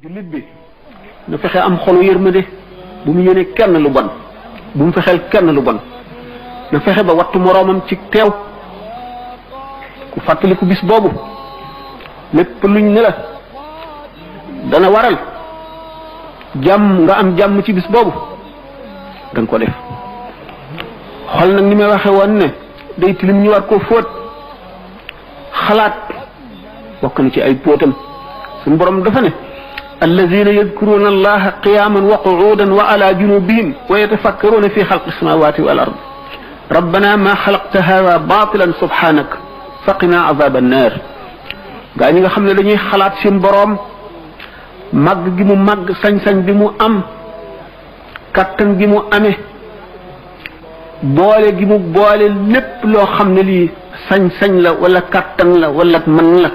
jullit bi na fexe am xolu yërmande bu mu yéene kenn lu bon bu mu fexeel kenn lu bon na fexe ba wattu moroomam ci teew ku fàttaliku bis boobu lépp luñ ne la dana waral jàmm nga am jàmm ci bis boobu da nga ko def xol nag ni may waxe woon ne day tilim ñu war koo fóot xalaat bokk na ci ay póotam suñu borom dafa ne alladina yadkuruna allaha qiyaman wa qu'udan wa ala junubihim wa yatafakkaruna fi xalqi samawati wal ard rabbana ma xalaqta hada batilan subhanak faqina azab annar gaa ñi nga xam ne dañuy xalaat seen boroom màgg gi mu màgg sañ-sañ bi mu am kattan gi mu amee boole gi mu boole lépp loo xam ne lii sañ-sañ la wala kattan la wala mën la